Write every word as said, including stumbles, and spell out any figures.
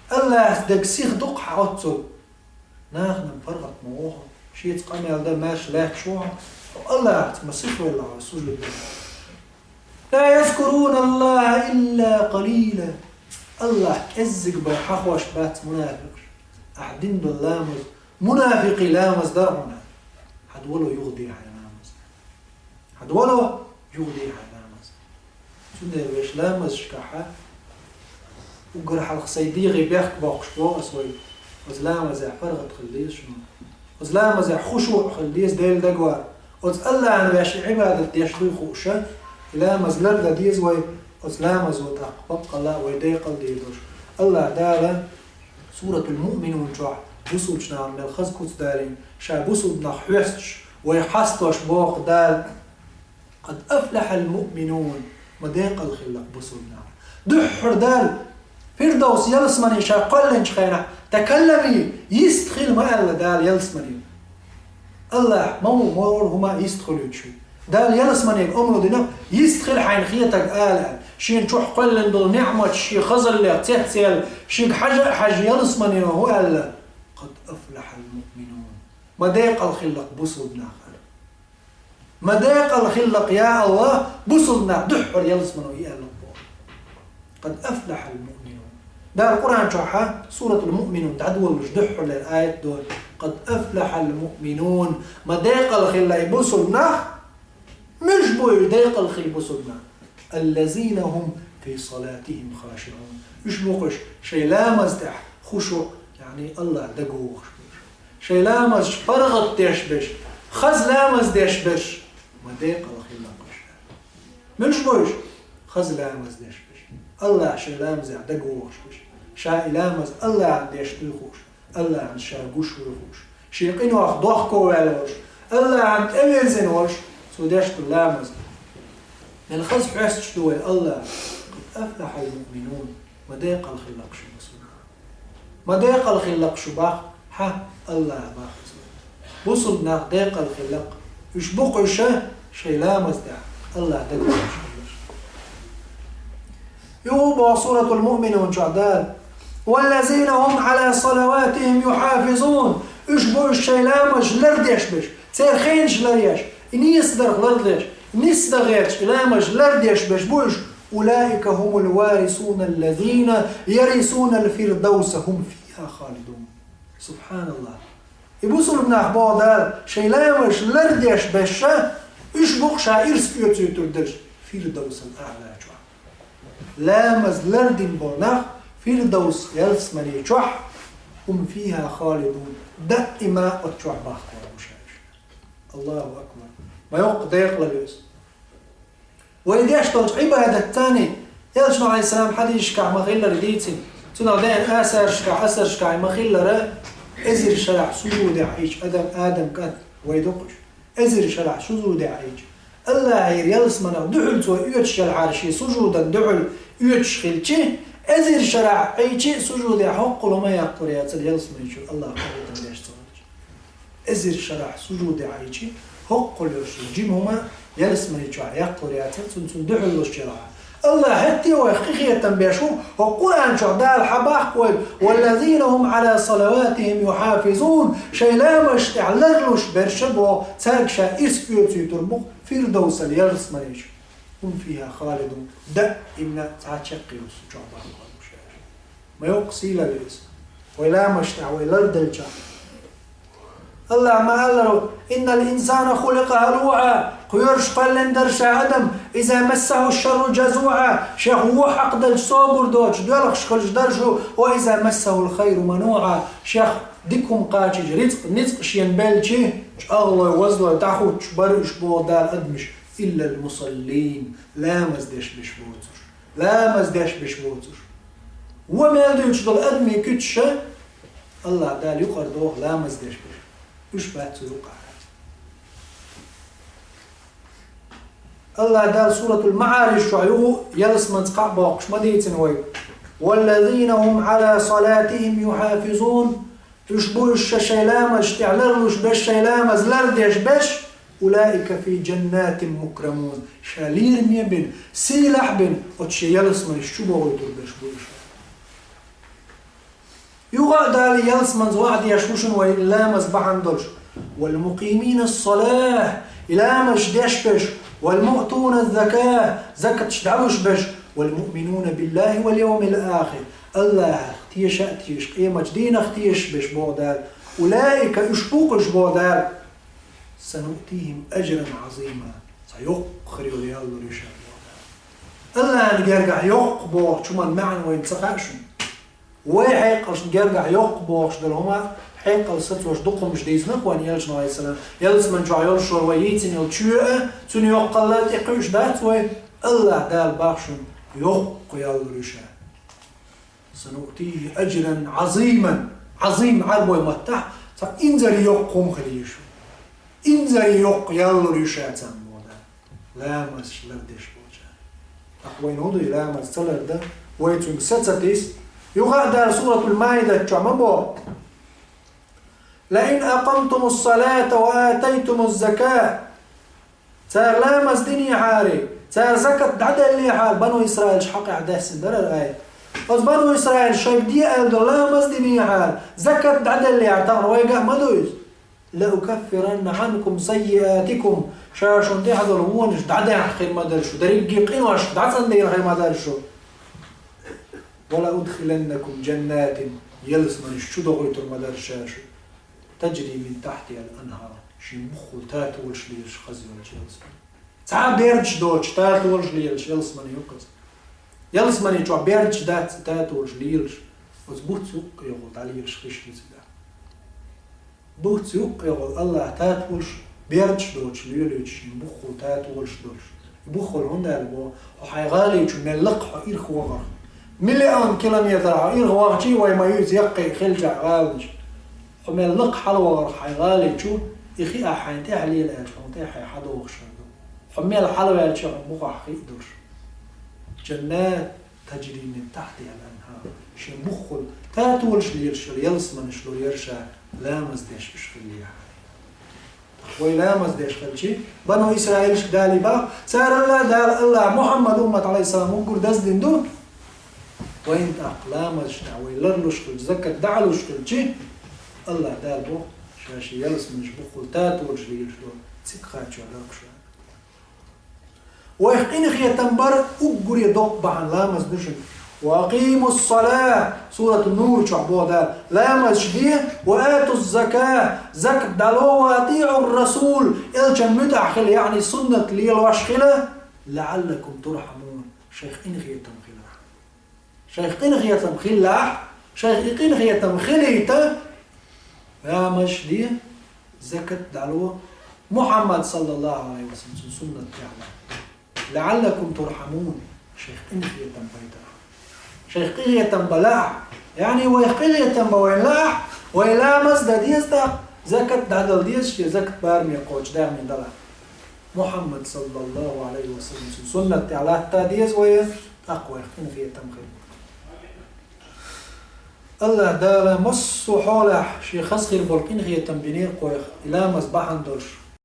Аллахьца дерг сиха ду-кх хьан оццул. Нахана паргӀат ма ву хьо, шеца къамел дан маьрша лаьтташ ву хьо, хьо Аллахьца ма сиха велахь хьо сужуд дан. «لا يذكرون الله إلا قليلا». Аллахь кӀеззиг бен хьахош бац мунафикъаш. Ахь дина дола ламаз, мунафикъий ламаз да хьуна. Хьада вало юхаде хьайн ламаз. Хьада вало юхаде хьайн ламаз. Цундела вешан ламазашкахьа уггар хьалха сайн дегӀе бехк боккхуш боху ас вайга. Оцу ламазехь паргӀат хила деза шуна. Оцу ламазехь хушуъ хила деза Делан дагавар. Оцу Аллахьна вешан Ӏибадат деш дуй хууша, и ламаз лардан деза вай, оцу ламазо тӀаккха баккъалла а вай декъал дийр долуш. Аллахь Дала Суратул Муъминун чохь бусулба нахана мел хаза куц далийна, ша бусулба нах хьоьстуш, вай хьастош боху Дала. «قد أفلح المؤمنون», ма декъал хилла-кх бусулба нах. Дуьххьара Дала Фирдовс ялсамане ша кхоьллинчу хенахь, «تكلمي», йист хила ма аьлла Дала ялсамане. Аллахь ма ву, муьлхха хӀума йист хуьлуьйтуш ву. Дала ялсаманега омра дина, йист хила хьайна хетарг ала аьлла. Шена чохь кхоьллина долу неӀматаш шен хазаллех цецъяьлла, шега хьажа а хьаьжна ялсамане ву аьлла. «قد أفلح المؤمنون». Ма декъал хилла-кх бусулба нах. Ма декъал хилла-кх, я Аллахь, бусулба нах дуьххьара ялсамане и аьлла боху. «قد أفلح المؤمنون». Дала Къуръан чохьа Суратул Муъминун дӀадолалуш дуьххьарлера аят дора: «قد أفلح المؤمنون». Ма декъал хилла и бусулба нах. Муьлш бу уьш декъал хилла бусулба нах? «الذين هم في صلاتهم خاشعون». Уьш бу-кх уьш шайн ламаз тӀехь хушуъ, яъни Аллахь дагавогӀуш берш. Шайн ламазаш паргӀат деш берш, хаза ламаз деш берш, ма декъал хилла-кх уьш. Муьлш бу уьш? Хаза ламаз деш берш. Аллахь шайн ламазехь дагавогӀуш берш. Ша и ламаз Аллахьна деш дуй хууш, Аллахьна ша гуш вуй хууш, шен къинойх дохковаьлла волуш, Аллахьна тӀевирзина волуш, цо деш ду ламаз. Мел хаза хьоьстуш ду вай Аллахь. «قد أفلح المؤمنون». Ма декъал хилла-кх шу, бусулба нах. Ма декъал хилла-кх шу боху, хьан Аллахь боху иза. Бусулба нах декъал хилла-кх. Уьш бу-кх уьш шайн ламаз тӀехь Аллахь дагавогӀуш хиларш. Юха боху Суратул Муъминун чохь Дала: «والذين هم على صلواتهم يحافظون». Уьш бу уьш шайн ламазаш лардеш берш, церан хенаш ларъеш, и нийса дарх лардеш, нисса дан гӀерташ и ламазаш лардеш берш бу уьш. «أولئك هم الوارثون الذين يرثون الفردوس هم فيها خالدون». СубхьаналлахӀ! И бусулба нах, боху Дала, шайн ламазаш лардеш берш, уьш бу-кх ша ирс оьцуьйтур дерш Фирдовсал АӀла чохь. Ламаз лардина болу нах Фирдовс ялсамане чохь, «هم فيها خالدون», даима оцу чохь бахка бу ша уьш. АллахӀу акбар! Ма йоккха декъала ю иза. Вай деш долчу Ӏибадатца, Элчано, Ӏалайхиссалам, хьадисашкахь ма-хиллара дийцина, цунах деана асаршкахь, асаршкахь ма-хиллара, эзар шарахь сужудехь Ӏийча адам, Адам кӀант, вай ду-кх уьш. Эзар шарахь сужудехь Ӏийча, АллахӀера ялсаманах дуьхьал цо оьцуш елхьара шен сужудан дуьхьал оьцуш хилча, эзар шарахь Ӏийча а сужудехь хӀоккхул ма яккхур яцара ялсамани чуьра АллахӀа къахетам деш ца волчу. Эзар шарахь сужудехь Ӏийча, хӀоккхул йолуш жима хӀума ялсамани чохь яккхур яцара цунна, цунна дуьхьал луш елахь. АллахӀ хӀетте а вайх къинхетам беш ву, хӀокху Къуръан чохь Дала хьан боху вайга: «والذين هم على صلواتهم يحافظون», шайн ламазаш тӀехь ларлуш берш а боху, цаьрга ша ирс оьцуьйтур бу Фирдовсал ялсамани чу. «هم فيها خالدون», даимна цхьа чекх йолуш чохь бахка бу ша. Ма йоккха сийлалла ю иза. Вай ламазаш тӀехь вай ларделчахь. АллахӀа ма-аллара: «إن الإنسان خلق هلوعا», кхоьруш кхоьллина дара ша адам, «إذا مسه الشر جزوعا», шех вон хьакхаделча собар доцуш, доьлхуш хуьлуш дара шу, «وإذا مسه الخير منوعا», шех дика хӀума кхачийча, рицкъ, ницкъ шена белча, чӀагӀлой, вазлой дӀахӀуттуш бара уьш, боху Дала, адамаш, «إلا المصلين», ламаз деш берш боцурш. Ламаз деш берш боцурш. Вон мел дуьйцуш долу адамийн куьцаш а, АллахӀа Дала юкъара доху ламаз деш берш. Уьш бац цу юкъахь. АллахӀа Дала Суратул МаӀариж чохь юху ялсаманца кхаъ боккхуш ма дийцина вайга: «والذين هم على صلاتهم يحافظون». Уьш бу уьш ша шайн ламазаш тӀехь ларлуш берш, шайн ламаз лардеш берш, «أولئك في جنات مكرمون». Ша лераме а бина, сийлахь а бина, оцу шен ялсаманаш чу бохуьйтур берш бу уьш. Юха а Дала ялсманца ваӀда деш ву шуна вай ламаз бахьан долуш. والمقيمين الصلاة, и ламазаш деш берш, والمؤتون الزكاة, закаташ дӀалуш берш, والمؤمنون بالله واليوم الآخر, АллахӀах теша а тешаш, къематчу дийнах тешаш берш, боху Дала. أولئك, уьш бу-кх уьш, боху Дала, سنؤتيهم أجرا عظيما, цхьа йоккха хир йолу ял лур ю ша, боху Дала. АллахӀан гергахь йоккха бохучу хӀуман маьӀна вайна ца хаьа шуна? Вай хьекъалшна гергахь йоккха бохуш долу хӀума, хьекъал сацош дукха хӀумнаш дийцина-кх вайна элчано, Ӏалайхиссалам. Ялсамани чохь йолуш вай йийцина йолу чоь а, цуьнан йоккхалла а тӀекхуьуш дац вай? АллахӀ Дала боху шуна, йоккха ял лур ю ша. سنؤتيه أجرا عظيما. Ӏазим Ӏарбойн маттахь цхьа инзаре йоккха хӀума хир ю шу. Инзаре йоккха ял лур ю ша царна, боху Дала, ламазаш лардеш болчарна. ТӀаккха вайна хӀун ду и ламаз ца лардан? Вай цуьнга са ца тийса? Юха а Дала Суратул-Маидат чохь ма боху: لئن أقمتم الصلاة وآتيتم الزكاة. Цара ламаз динехьара, цара закат дӀаделлехьара, Бану Исраилаш хьокъехь даьссина дара хӀара аят. Оцу Бану Исраилаша шайга де аьлла долу ламаз динехьара, закат дӀаделлехьара, тахана вайга а ма ду иза. لأكفرن عنكم سيئاتكم, ша шуна тӀехь долу вонаш дӀадаьхна хир ма дара шу, дерриге къинош дӀацӀандийна хир ма дара шу. ولأدخلنكم جنات, ялсаманаш чу дохуьйтур ма дара ша шу, تجري من تحتها الأنهار, шен буххул татолаш лелаш хаза йолчу ялсамани. Цхьа а бердаш доцуш татолаш лелаш ялсамани ю-кх иза. Ялсамани чохь бердаш дац и татолаш лелаш, оцу буц юккъехула дӀалелаш хиш ю цигахь. Буц юккъехула АллахӀа татолаш, бердаш доцуш лелойтуш, шен буххул татолаш долуш. И буххул хӀунда аьлла боху, хьо хьайн гӀали чу мел лакха хьо ирх вахарх. Миллион километр хьо ирх вахчий, вай ма ю иза яккхий хиллачохь гӀаланаш. Хьо мел лакха хьалавахарх хьайн гӀали чу, и хиъахь хьайна тӀехь лела аьлча, хьуна тӀехь хьайн хьадохуш хир ду. Хьо мел хьалаваьлча, хьуна бухахь хиъ долуш. جنات تجري من تحتها الأنهار. Шен буххул татолаш лелаш йолу ялсаманаш лур яра ша, ламаз деш уьш хиллехьара. Вай ламаз деш хилчи, Бану Исраилашка Дала боху, царал а Дала, АллахӀа Мухьаммад уммат, Ӏалайхиссалам, уггар даздина ду. Вайна тӀаккха ламазаш тӀехь вай ларлуш хилча, закат дӀалуш хилчи, АллахӀа Дала боху, ша шен ялсаманаш буххул татолаш лелаш долу цигахь чохь ларкъуш ваьлла. Вайх къинхетам бар уггаре доккха бахьана ламаз ду шуна. وأقيموا الصلاة, Суратун-Нур чохь боху Дала, ламазаш де, وآتوا الزكاة, закат дӀало, وأطيعوا الرسول, элчан муьтӀахь хила, яъни суннат лелош хила, لعلكم ترحمون, шайх къинхетам хиларх. Шайх къинхетам хилалахь, шайх и къинхетам хилийта, ламазаш де, закат дӀало, Мухьаммад, саллаллаху Ӏалайхи ва саллам, цуьнан суннат тӀехь лаьтта. لعلكم ترحمون, шайх къинхетам байтарх. Шайх къинхетам бан лаахь, яъни вайх къинхетам бан вайна лаахь, вай ламаз дан деза тӀаккха, закат дӀадала деза, шен закат бараме кхочу даьхни далахь. Мухьаммад, саллаллаху Ӏалайхи ва саллам, цуьнан суннат тӀехь латта деза вай, тӀаккха вайх къинхетам хир. АллахӀ Дала массо а хьолехь шен хаза хир болу къинхетам бинера кхойх, и ламаз бахьана долуш,